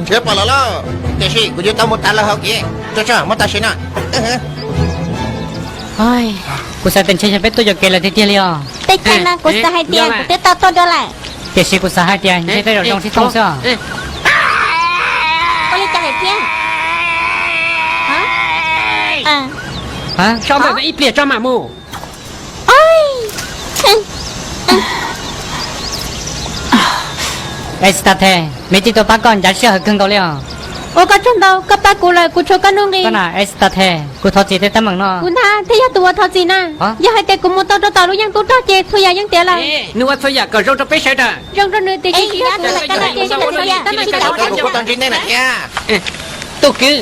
Nrhiav pom lawm lauj, tiam sis kuv yuav tau mus tav lawv hauv kev. Tso tso, muab tau siv no. Kuv xav tias ntshe yog peb tuaj yuam kev lawm tiag tiag li os. Tej thaum no kuv xav hais tias kuv twb tau tuaj dua lawm. Tiam sis kuv xav hais tias ntshe tej zaum zoo sib thooj xwb os. Ua li cas lawm thiab? Tso ntawm no ib pliag tso mam mus. Esitathe, me tij tuaj pab koj ncav sij hawm kawg nkaus li os. Ua koj tsaug ntau, koj pab kuv lawm kuv tshuav koj nuj nqis. Koj na Esitathe, kuv thov txim tej teeb meem no. Kuv ntag thiaj yog tus uas thov txim na. Yog hais tias kuv mus tau rau tom lub yeeb tub rog ces txhua yam yeej tiav lawm. Nws ua txhua yam kom zoo rau peb sawv daws. Zoo rau nws tiam sis tsis yog kuv. Tub kwv,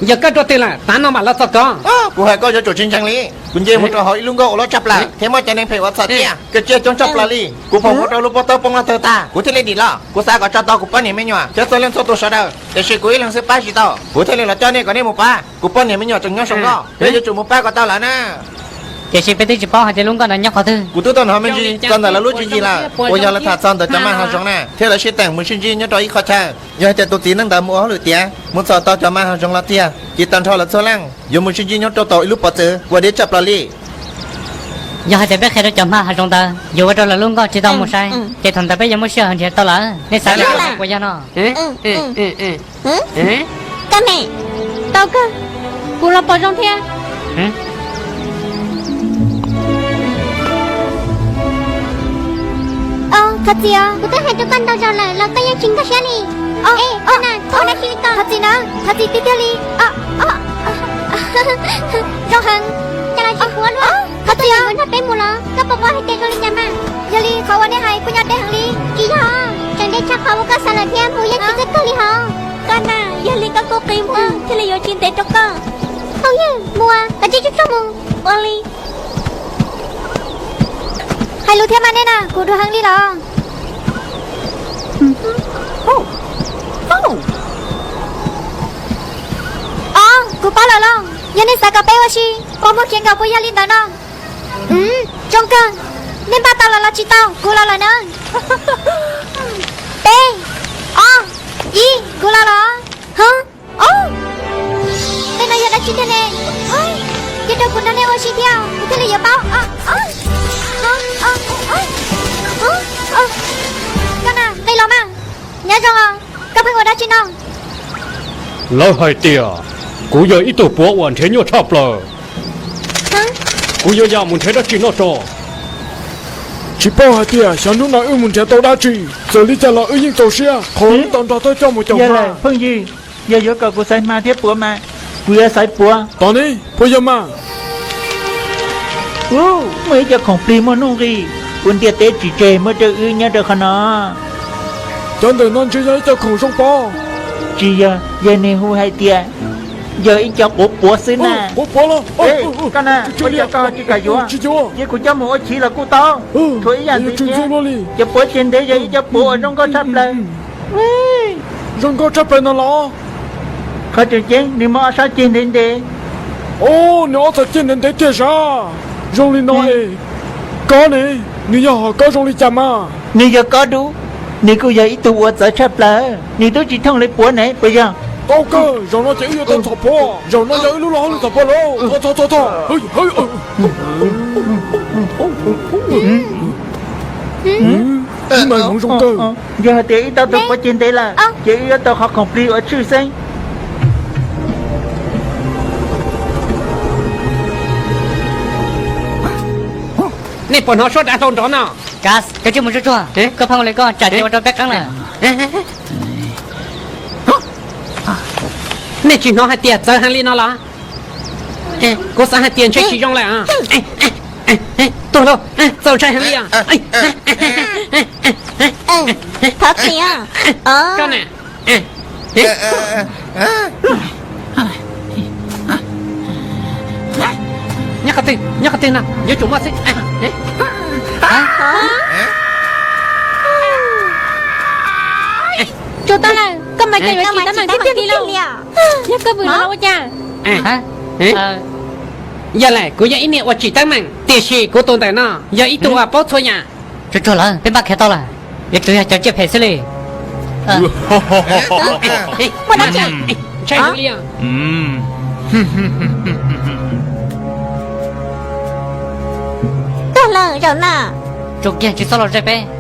yog koj dua twg lawm tav no mam los txog koj. Kuv hais koj yuav tsum tsis ntseeg li. Kuv nce mus rau hauv ib lub nkoj uas loj tshaj plaws thiab muaj cov neeg phem ua txhaum tiaj, kawg tsiaj coob tshaj plaws li. Kuv pom nkaus rau lub pob tawb poob loj tawg tag, kuv thiaj li dim los. Kuv xav kom tso tau kuv poj niam me nyuam thiab txhua leej txhua tus sawv daws, tiam sis kuv ib leeg xwb pab tsis tau. Kuv thiaj li los coj nej kom nej mus pab. Kuv poj niam me nyuam tseem nyob saum nkoj, peb yuav tsum mus pab kom tau lawv na. Tiam sis peb twb tsis paub hais tias lub nkoj ntawd nyob qhov twg. Kuv twb tuaj hnov me ntsis txog ntawm lawv lub tswv yim lawm, uas yog lawv tham txog ntawm cov ma hav zoov na, thiab lawv sib teem mus sib ntsib nyob rau ib qho chaw. Yog hais tias tus txiv neej ntawd mus ua hauj lwm tiav, mus txhom tau cov ma hav zoov los tiag, ces tag nrho lawv txhua leej yuav mus sib ntsib nyob rau tom ib lub pob txwv uas diav tshaj plaws li. Yog hais tias peb qhia rau cov ma hav zoov ntawd yuav ua rau lawv lub nkoj tsis tau mus sai, ces thaum ntawd peb yuav muaj sij hawm nrhiav tau lawm. Nej xav li cas puas yog no? Koj ne, tau kawg, kuv los pom zoo thiab. Thov txim os, kuv twb hais rau koj ntau zaus lawm los koj yeej tsis nkag siab li. Thov txim na, thov txim tiag tiag li. Zoo heev, cas los tsis huav luaj. Thov txim os, nrog peb mus los koj puas paub hais tias zoo li cas mas? Yog li qhov uas nej hais kuj nyob deb heev li. Tsis yog, tseem deb tshaj qhov uas koj xav lawm thiab, mus yeej tsis txawj kawg li hos. Koj na, yog li koj kuj qi mus thiaj li yuav tsis ntev rau koj. Phooj ywg, mus, kav tsij tsuj tsuag mus. Ua li. Hais lus thiab mas nej na, kuv dhuav heev li los. Os, kuv paub lawm los, yog nej xav kom peb ua si, puas muaj khiav nkaus puas yog li ntawd no? Zoo kawg, nej npaj tau los los tsis tau, kuv los lawm na. Peb, ob, ib, kuv los los. Hov, tej no yog dab tsi tiag ne? Cia rau kuv nrog nej ua si thiab kuv thiaj li yuav paub. Koj na, qi los mas, nyob zoo os, koj pheej ua dab tsi no? Lawv hais tias kuv yog ib tug puav uas nrhiav nyuaj tshaj plaws. Kuv yuav ya mus nrhiav dab tsi noj tso. Tsis paub hais tias xyov hnub no wb mus nrhiav tau dab tsi, txawm li cas los wb yeej txaus siab qhov wb tau nrog thawj coj mus caum hma. Phooj ywg, yog yuav kom kuv xaiv hma thiab puav mas kuv yuav xaiv puav. Tos ne, puas yog mas? Muaj ib co khoom plig muaj nuj nqis, ua ntiaj teb tsis tseg muaj rau wb nyob rau qhov no. Cov ntawm no ntshe yog ib co khoom zoo pov. Tsis yog, yog nws hu hais tias yog ib co quav puav xwb na. Quav puav los? Koj na, ua cas koj tsis kam yuav? Cia kuv coj mus ua chiv los kuj tau. Tshuav ib yam ntxiv thiab, cov puav ceg ntev yog ib co puav uas zoo nkauj tshaj plaws. Zoo nkauj tshaj plaws no los? Qhov tseem ceeb nws muaj ob sab ceg ntev ntev. Nws ob txhais ceg ntev ntev tiag sav. Zoo li no es, kob ne, nws yog hom kob zoo li cas mas? Nws yog kob dub, nws kuj yog ib tug uas txawv tshaj plaws, nws twb tsis thooj li puav ne puas yog? Tau kawg, zaum no ces wb yuav tau txhom puav, zaum no yog wb lub luag hauj lwm txhom puav lawm. Txhom, txhom, txhom. Ib maim hmoov zoo kawg. Yog hais tias wb tau tus puav ceg ntev lawm ces wb yuav tau qhov khoom plig uas tshwj xeeb. Nej puas hnov suab dav hlau nrov no? Kas, koj cia mus tsuag tsuag, koj pheej ua li koj tsam ces ua rau peb qeeb lawm. Nej tsis hnov hais tias txawv heev li no los? Kuv xav hais tias ntshe tsis zoo lawm. Tuag lauj, txaus ntshai heev li os. Thov txim os. Koj na, nyob qhov twg, nyob qhov twg no yuav tsum muaj xwb. Tsuag tag lawm, koj mas cas yuav tsis teeb meem tiag tiag li lauj. Yog koj vwm los ua cas? Yog lawm, kuv yog ib niag uas tsis teeb meem, tiam sis kuv tus ntawm no yog ib tug uas paub txhua yam. Tsuag tsuag lawm, peb npaj khiav tau lawm. Yuav tsum yog cov tsiaj phem xwb li. Ntshai li. Tuag lawm zaum na. Tsoom kiag tsis txhob los ze peb.